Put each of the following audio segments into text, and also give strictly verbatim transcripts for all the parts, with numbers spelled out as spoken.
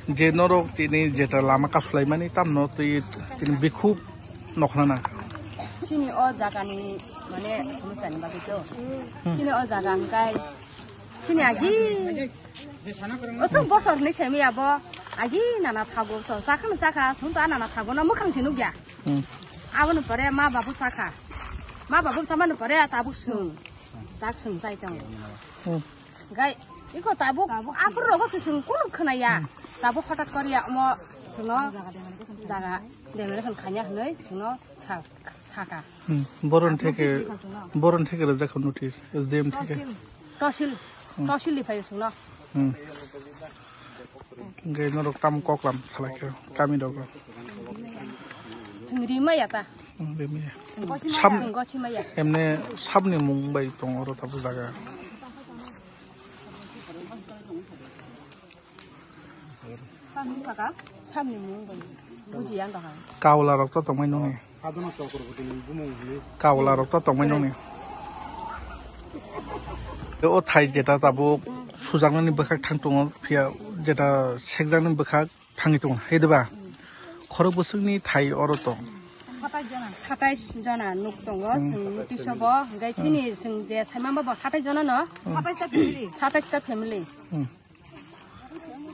Je norok tini jeta lama kasulaimani tamno twi tini bikhuk nokhnana. Chini o jagani mane somosa ni bagwi to. Chini o jaga hwnkhe chini agi. Oso bosor ni semi abo agi nana thago to sakha sakha sung ta nana thago no mukhang si nukya. Hmm. Aboni pore ma babu sakha. Ma babu samani pore tabuk sung. Tak sung chai tong. Hmm. Gai iko tabuk abur rogo se sung kunu khwnaya. Tabuk hotat koriya omo sungo jaga demiration khanya hwnwi sungo sa-, saka. Hmm. Boron theke, boron theke rajak notice, S D M theke. Tosil. Tosil. Hmm. Tosil ni phai sungno. Hmm. Hingke norok tamo koklam salai khe kami rogo. Chwng rimaya ta. Hmm, rimaya. Chwng gochimaya. Sab-, chwng gochimaya. Emne sabni mung bai tongo oro tabuk jaga. Sabni mung bai. Bujiya ang kaham. Kaula rok to tongmai nungni. Sadhana Chakraborty ni bumung hwnwi. Kaula rok to tongmai nungni. O thai jeta tabuk sujaknani bwkhak thang tongo, phiya jeta sekjaknani bwkhak thangwi tongo, hai diba? Khorok bwswkni thai oro tong. Satais jona nuk tongo, hmm, chwng notice o bo, hwnkhe chini chwng je saimang bo satais jona no. Hmm. Satais ta family. Satais ta family. Hmm.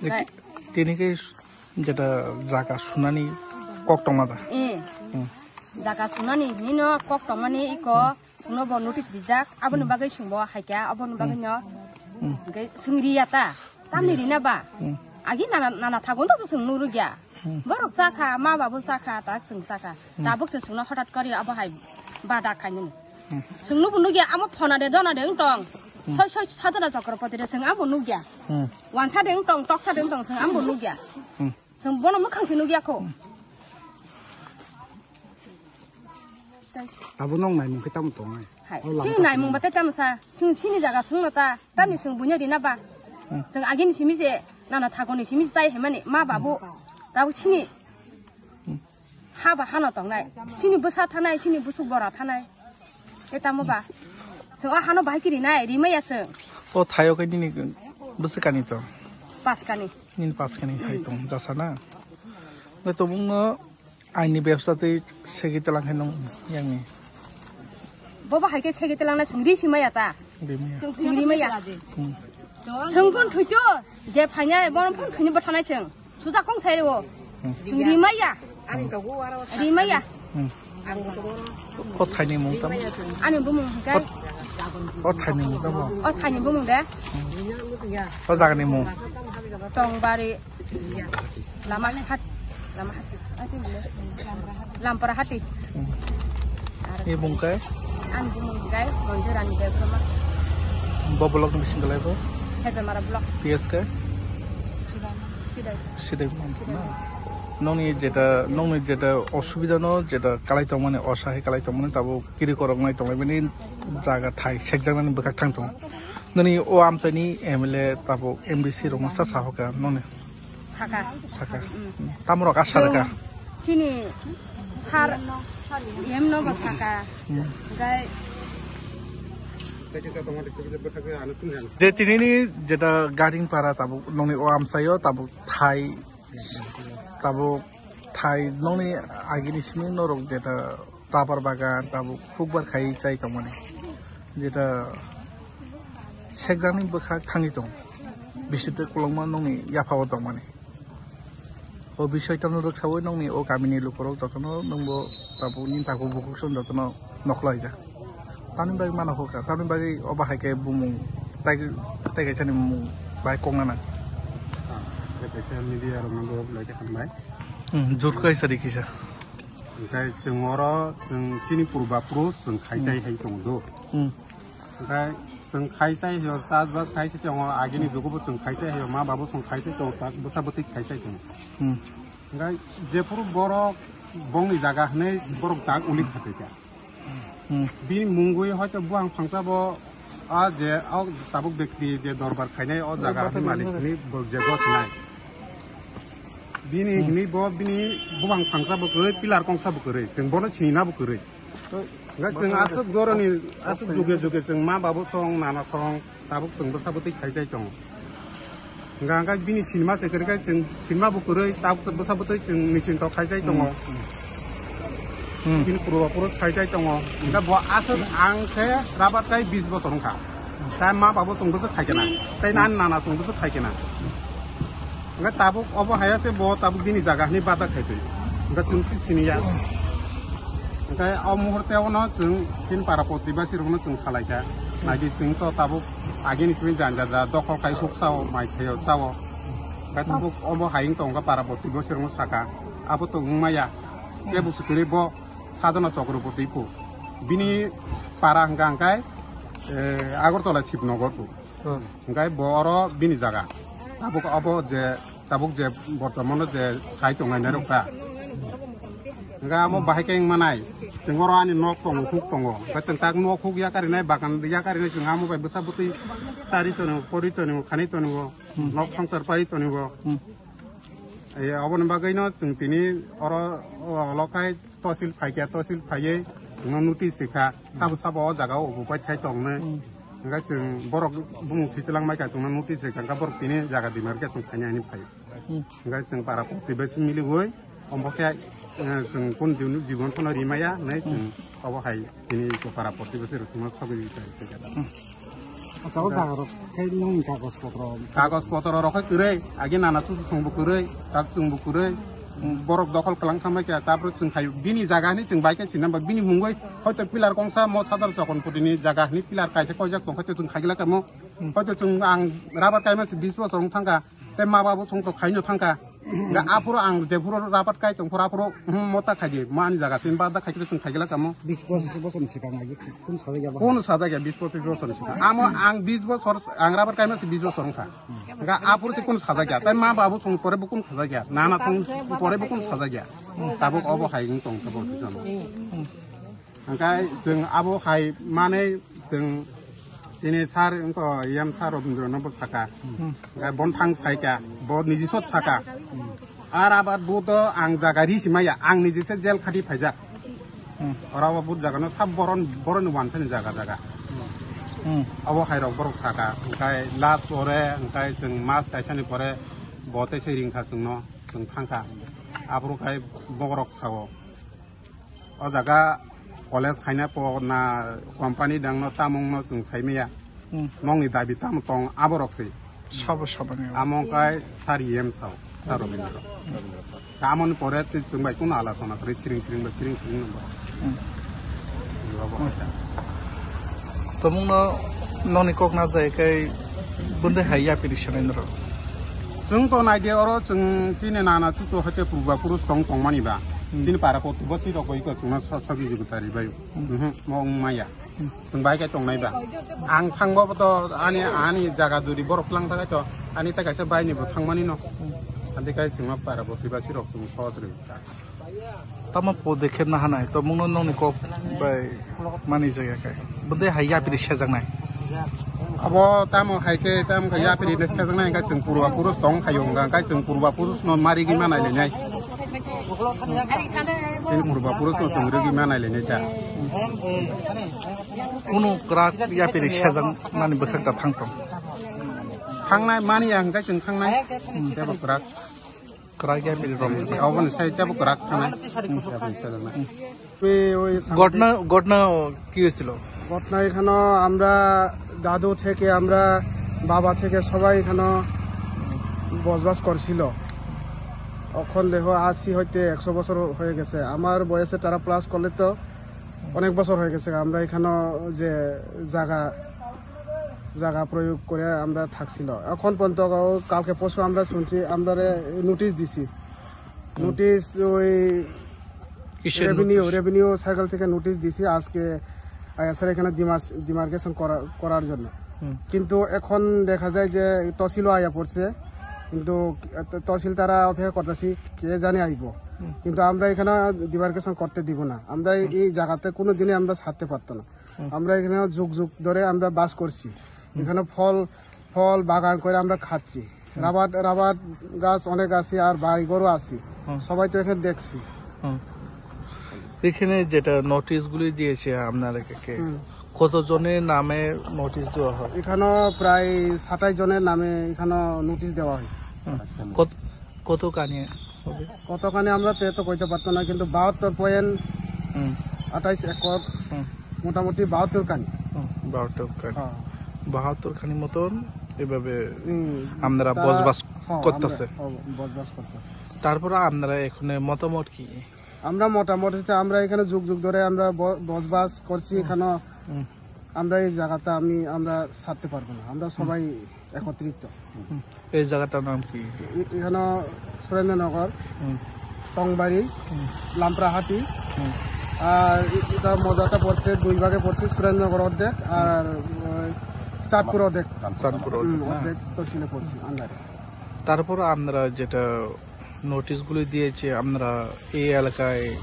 Gai. Tini khe jeta jaga sunani kok tongma da? Eh. Hmm. Jaga sunani hino kok tongmani iko chwngno bo notice rijak, aboni bagwi chwngbo haikha, aboni bagwi no. Hmm. Hwnkhe chwng riya ta, tamni rina ba? Hmm. Agi nana, nana thago to chwng nurugya. Hmm. Borok chakha, ma babu chakha, tak chwng chakha. Hmm. Tabuk se chwngno hotat kori abo hai bada khainani. Hmm. Chwng nubo nugya, amo phona de dona de wng tong. Hmm. Soi soi Sadhana Chakraborty de chwng amo nugya. Hmm. Wansa de wng tong, toksa de wng tong, chwng amo nugya. Hmm. Chwng bono mwkhang se nugya kho. Abo nong naimung khe tamo tongnai? Hai. O lama chini naimung batai tamo sa? Chwng chini jaga chwngno ta, tamni chwng buino rina ba? Hmm. Chwng agini simi se, nana thagoni simi se chai hemani, ma babu. Tabuk chini ha ba hano tongnai. Chini bwsa thanai, chini busuk bora thanai. E tamo ba? Chwng o hano bahai kiri nai, rimaya chwng. O thaio khe nini bwswk kani to? Pas kani. Nini pas kani hai tong, jasa na? Ngai tobungno aini bebsa tei segi telang hai nong yangni. Bobo hai khe segi telang na chwng ri simaya ta. Rimaya. Chwng rimaya. Hmm. Chwng phone thuito, je phainai, bono phone thuini bwthanai chwng. Suda kong sai o. Hmm. Chwng rimaya. Rimaya. Hmm. O thaini mung tamo? Ani bumung hwnkhe? O thaini mung tamo? O thaini bumung de? Hmm. O jagani mung? Tongbari. Lama hat. Lama hat. Lampara hati. Hmm. Ni bung khe? Ani bumung hwnkhe Monjurani Debbarma. Bo block ni bising kalai bo? Hejamara block. P S khe? Sidai. Sidai. Sidai na. Nongni jeta, nongni jeta osubida no jeta kalai tongmani, osahi kalai tongmani, tabuk kiri korok nai tonglaimani jaga thai sekjaknani bwkhak thang tongo. Nini o amchaini M L A tabuk M D C rokno sa sahoka noni? Saka. Saka. Mm. Tamorok asa rwkha? Chini sar M no bo saka. Mm. Hwnkhe je tinini jeta Gading para tabuk nongni o amchaio tabuk thai, tabuk thai nongni agini simi norok jeta rubber bagan tabuk hukbar khai chai tongmani, jeta sekjakni bwkhak thangwi tong, bisitwi kwlwngma nongni yaphao tongmani. O bisoi tamo rwksaui nongni o kamini lukurok jotono nwngbo tabuk nini takhuk bukhuk song jotono nokhlai ja. Tamni bagwi mano hokha, tamni bagwi obo hai khe bumung tai, tai kaisani bumung bai kok nana. Ah, tai kaisa media rokno bo belai khe hambai. Hmm, jur kaisa ri kisa. Hwnkhe chwng oro chwng chini purba puru chwng khai chai hai tongo do. Hmm. Hwnkhe chwng khai chai hio, chas bas khai chai tongo, agini jugo bo chwng khai chai hio, ma babu chwng khai chai tongo, tak bwsa bwtwi khai chai tongo. Hmm. Hwnkhe jephuru borok bongni jaga hwnwi borok tak uli khatai kha. Hmm. Bini mungwi hoito buhang phangsa bo a je o tabuk bekti je dorbar khainai o jaga hwnwi malik hwnwi bo je gos nai. Bini Hmm. hini bo bini bubang phangsa bo kwrwi, pillar kongsa bo kwrwi. Chwng bono sinina bo kwrwi. Hwnkhe chwng aswk doroni, aswk juge juge chwng ma babu song, nana song, tabuk chwng bwsa bwtwi khaijai tongo. Hwnkhe, hwnkhe bini sinima se kwrwi khe chwng sinima bo kwrwi, tabuk bwsa bwtwi chwng niching tok khaijai tongo. Hmm. Bini purba purus khaijai tongo. Hwnkhe bo aswk ang se rabat kai bis bosor wngkha. Tai ma babu chwng bwswk khai khe na. Tai nani nana chwng bwswk khai khe na. Hwnkhe tabuk obo haya se bo tabuk bini jaga hwnwi bada khai twi. Hwnkhe chwng si siniya. Hwnkhe o muhurte ono chwng chini para protibasi rokno chwng salai kha. Naidi chwng to tabuk agini chwng janja ja dokhol khai huk sao mai thaio sao. Hwnkhe tabuk obo hai wng tongkha para protibasi rokno saka. Abo to wng maya. Kebo se kwrwi bo Sadhana Chakraborty pu. Bini para hwnkha hwnkhe, eh, Agartala Shibnagar pu. Hmm. Hwnkhe bo oro bini jaga. Tabuk abo je, tabuk je bortomano je sai tongnai nairok ta. Hwnkhe amo bahai khe wng manai. Chwng oro ani nok tongo, huk tongo. Hwnkhe chwng tak nok huk yakarinai, bagan yakarinai chwng amo bai bwsa bwtwi chari tongo, pori tongo, khani tongo. Hmm. Nok songsar pai tongo. Hmm. Ai, aboni bagwino chwng tini oro, o, olo khai tosil phaikha, tosil phaiwi chwngno notice rikha. Sabo sabo o jaga o obo pai thai tongnai. Hmm. Hwnkhe chwng borok bumung sitwlang maikha chwngno notice rikha, hwnkhe borok tini jaga demarcation khaina hinwi phai. Hmm. Hwnkhe chwng para protibasi miliwi, omo khe, eh, chwng kun jibon phano rimaya, hinwi chwng obo hai tini para protibasi rok chwngno sogwi rikha. Hmm. Acha, o jaga rok khai nongni kagoj potro. Kagoj potro rok khai kwrwi, agi nana chuchu chwngbo kwrwi, tak chwngbo kwrwi. Borok dokhol kwlang thangbai kha, tapro chwng khai bini jaga hinwi chwng bai khe sinna ba bini mungwi hoito pillar kongsa mo Sadhana Chakraborty ni jaga hinwi pillar kaisa koijak tong khe chwng khai glak kamo. Hoito chwng ang rabar kaima se bis bosor wng thangkha, tei ma babu chwng to khaino thangkha. Ga aphuru ang jephuru rabat kai tongphuru aphuru, hmm, mota khaidi, mo ani jaga sin bada khaidi chwng khaigila kamo. Bis pochis bosor ni swkang agi kun sajak ya ba? Kun sajak ya bis pochis bosor ni swkang. Amo ang bis bosor, ang rabat kaima se bis bosor wngkha. Ga aphuru se kun sajak ya. Tai ma babu song pore bo kun sajak ya. Nana song pore bo kun sajak ya. Tabuk obo hai wng tong tabuk sano. Hwnkhe chwng abo hai manwi chwng chini sir wngkha E M sir Robindra no bo saka. Hwnkhe bon thang saikha, bo niji sot saka. Ar abar bo to ang jaga ri si maya, ang niji se jail khati phaijak. Hmm. Ora bo but jaga no sab boron, boron wansani jaga jaga. Hmm. Abo hai rok borok saka, hwnkhe last pore, hwnkhe chwng mas kaisani pore bo tei se ringkha chwngno, chwng thangkha. Aphuru khai bokrok sao. O jaga college khaina po na company dangno tamungno chwng saimaya. Hmm. Nongni dabi tamo tong aborok se. Sabo sabani. Amo kai sir E M sao, sir Robindra. Tamoni pore twi chwng bai kuno alochona kwrwi siring siring bai siring siring nangbo. Hmm. Tomungno noni kok na jai kai bunde hai yapiri sanai noro. Chwng to naide oro chwng chini nana chuchu hoite purba purus tong tongmani ba. Hmm. Chini para kotbo si rok iko chwngno sa-, sagi jugu tari bayu. Hmm. Mhm, mo wng maya. Hmm. Chwng bai kai tongnai ba. Ang thangbo to ani, ani jaga duri borok lang thakai to ani ta kaisa bai ni bo thangmani no. Hmm. Andi kai chwngno para bo si ba si rok chwng sos ri. Tamo po dekhe na hanai, to mungno nongni kok bai mani jaya kai. Bwdai hai yapiri sejaknai. Abo tamo hai khe, tamo khe yapiri ne sejaknai, hwnkhe chwng purba purus tong khayo, hwnkhe chwng purba purus no marigi manai lenai. Chini purba purus no chwng rigi manai lenai ta. Kunu kwrak yapiri sejak mani bwkhak ta thang tong. Thangnai mani ya, hwnkhe chwng thangnai. Tebo kwrak. Kwrak ya bini rok. Oboni sai tebo kwrak thana. Tebo ni sai thana. ওই, ওই শান্তি ঘটনা, ঘটনা কি হয়েছিল? ঘটনা এখানে আমরা দাদু থেকে আমরা বাবা থেকে সবাই এখানে বসবাস করছিল। এখন দেখো আশি হইতে একশো বছর হয়ে গেছে। আমার বয়সে তারা প্লাস করলে তো অনেক বছর হয়ে গেছে। আমরা এখানে যে জায়গা জায়গা প্রয়োগ করে আমরা থাকছিল। এখন পর্যন্ত কালকে পরশু আমরা শুনছি, আমরা নোটিশ দিছি। হুম। নোটিশ ওই কিসের রেভিনিউ, নোটিশ? রেভিনিউ সার্কেল থেকে নোটিশ দিছি আজকে, আহ, স্যার এখানে ডিমার্স-, ডিমার্কেশন করা, করার জন্য। হুম। কিন্তু এখন দেখা যায় যে তহসিলও আয়া পড়ছে, কিন্তু ত-, তহসিল তারা অপেক্ষা করতেছি, কে জানে আইব। হুম। কিন্তু আমরা এখানে ডিমার্কেশন করতে দিব না, আমরা হুম। এই জায়গাতে কোনো দিনই আমরা ছাড়তে পারতো না। হুম। আমরা এখানে যুগ যুগ ধরে আমরা বাস করছি। হুম। এখানে ফল, ফল বাগান করে আমরা খাচ্ছি। রাবার, রাবার গাছ অনেক আছে, আর বাড়িঘরও আছে, হুম। সবাই তো এখানে দেখছি। হুম। এখানে যেটা নোটিশগুলি দিয়েছে আপনাদেরকে, হুম। কতজনের নামে নোটিশ দেওয়া হয়? এখানেও প্রায় সাতাইশ জনের নামে এখানেও নোটিশ দেওয়া হয়েছে। হুম। কত, কতখানি হবে? কতখানি আমরা তো এত কইতে পারতাম না, কিন্তু বাহাত্তর পয়েন্ট হুম। আঠাইশ একর হুম। মোটামুটি বাহাত্তর খানি। হুম, বাহাত্তর খানি। হ্যাঁ। বাহাত্তর খানি মতন এভাবে হুম, আপনারা তারা বসবাস হ্যাঁ, আমরা করতেছে। হ্যাঁ, বসবাস করতেছে। তারপরে আপনারা এখানে মতামত কি? আমরা মতামত হচ্ছে আমরা এখানে যুগ যুগ ধরে আমরা ব-, বসবাস করছি হুম। এখানে। হুম। আমরা এই জায়গাটা আমি, আমরা ছাড়তে পারবো না। আমরা হুম। সবাই একত্রিত। হুম। এই জায়গাটার নাম কি? এ-, এখানে সুরেন্দ্রনগর, হুম। টংবাড়ি, হুম। লামপ্রাহাটি। হুম। আর এ-, এটা মৌজাটা পড়ছে, দুই ভাগে পড়ছে, সুরেন্দ্রনগর অর্ধেক আর, ওই, চাঁদপুর অর্ধেক। চাঁদপুর হুম, অর্ধেক, না? অর্ধেক তহসিলে পড়ছে, আন্ডারে। তারপর আমরা যেটা নোটিশগুলি দিয়েছে, আমরা এই এলাকায়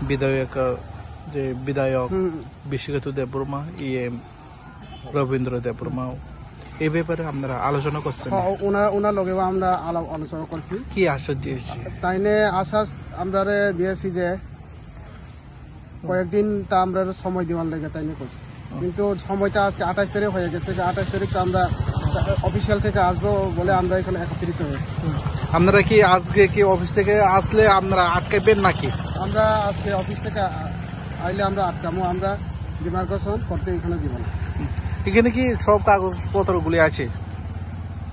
বিধায়ক, যে বিধায়ক হুম। বিশ্বজিৎ দেববর্মা, ইএম রবীন্দ্র দেববর্মা, এই ব্যাপারে আপনারা আলোচনা করছেন? হ্যাঁ, ওনার, ওনার লগেও আমরা আলাপ আলোচনা করছি। কি আশ্বাস দিয়েছে? তাইনে আশ্বাস আমরারে দিয়েছি যে কয়েকদিন তা আমরা সময় দেওয়ার লাগে তাইনে করছি। হুম। কিন্তু সময়টা আজকে আঠাশ তারিখ হয়ে গেছে, যে আঠাশ তারিখ তো আমরা অফিসিয়াল থেকে আসবো বলে আমরা এখানে একত্রিত হয়েছি। হুম। আপনারা কি আজকে কি অফিস থেকে আসলে আপনারা আটকাবেন নাকি? আমরা আজকে অফিস থেকে আ-, আইলে আমরা আটকামো, আমরা ডিমার্কেশন করতে এখানে দিব না। হুম। এখানে কি সব কাগজপত্রগুলি আছে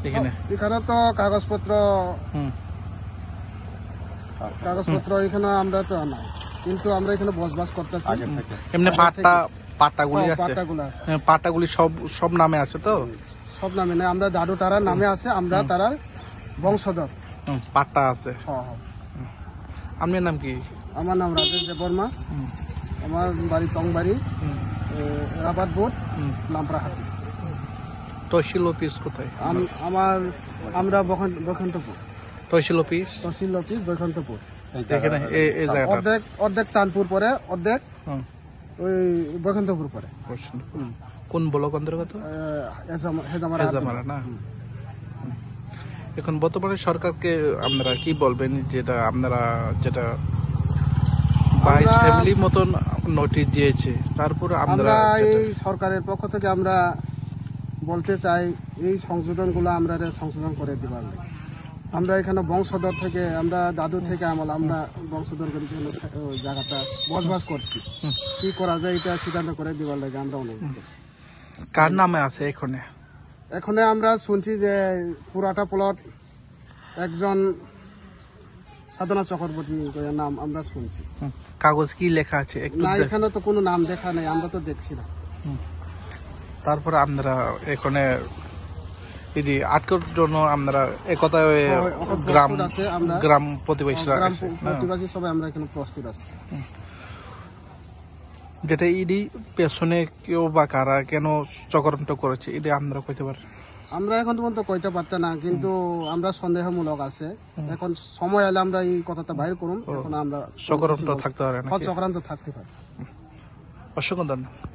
এখানে? সব, এখানে তো কাগজপত্র, হুম। কাগজপত্র এখানে আমরা তো নাই, কিন্তু আমরা এখানে বসবাস করতেছি। আগে থেকে। এমনি আগে পাট্টা, থেকে। পাট্টাগুলি হ্যাঁ, আছে? পাট্টাগুলো আছে। হ্যাঁ, পাট্টাগুলি সব, সব নামে আছে তো? হুম। সব নামে নেই, আমরা দাদু তারার নামে আছে, আমরা হুম। তারার বংশধর। হুম, পাট্টা আছে। হ্যাঁ, হ্যাঁ। হুম। আপনার নাম কি? আমার নাম রাজেশ দেববর্মা। হুম। আমার বাড়ি টংবাড়ি, হুম। এ, রাবার বোর্ড, হুম। লামপ্রাহাটি। তহসিল অফিস কোথায়? আম-, আমার, আমরা বৈকুণ্ঠ-, বৈকুণ্ঠপুর। তহসিল অফিস? তহসিল অফিস বৈকুণ্ঠপুর। এখানে, এই, এই জায়গাটা। অর্ধেক, অর্ধেক চাঁদপুর পরে, অর্ধেক হুম। ওই বৈকুণ্ঠপুর পরে। বৈকুণ্ঠপুর। হুম। কোন ব্লক অন্তর্গত? এ, হেজামা-, হেজামারা। হেজামারা না? হুম। হুম। এখন বর্তমানে সরকারকে আপনারা কি বলবেন, যেটা আপনারা যেটা বাইশ আমরা ফ্যামিলির মতন নোটিশ দিয়েছে, তারপরে আপনারা আমরা যেটা এই সরকারের পক্ষ থেকে আমরা বলতে চাই, এই সংশোধনগুলো আমরা সংশোধন করে দিবার লাগে। আমরা এখানে বংশধর থেকে, আমরা দাদু থেকে আমল, আমরা বংশধর করে এখানে থা-, ও, জায়গাটা বসবাস করছি। হুম। কি করা যায়, এটা সিদ্ধান্ত করে দিবার লাগে আমরা অনুরোধ করছি। কার নামে আছে এখানে? এখানে আমরা শুনছি যে পুরাটা প্লট একজন সাধনা চক্রবর্তী করে নাম আমরা শুনছি। হুম। কাগজ কি লেখা আছে একটু না, দে- এখানে তো কোনো নাম দেখা নেই, আমরা তো দেখছি না। হুম। তারপরে আপনারা এখানে এই যে আটকের জন্য আপনারা একতায় হয়, ওখানে গ্রাম, প্রস্তুত আছে আমরা। গ্রাম প্রতিবেশীরা গ্রাম আছে, প-, না? প্রতিবেশী সবাই আমরা এখানে প্রস্তুত আছি। হুম। যেটা ইডি পেছনে কেউ বা কারা কেন চক্রান্ত করেছে, এটা আপনারা কইতে পারেন? আমরা এখন পর্যন্ত কইতে পারতে না, কিন্তু হুম। আমরা সন্দেহমূলক আছে। হুম। এখন সময় হলে আমরা এই কথাটা বাইর করুম। ও, এখন আমরা চক্রান্ত থাকতে পারে নাকি? হ্যাঁ, চক্রান্ত থাকতে পারে। অসংখ্য ধন্যবাদ।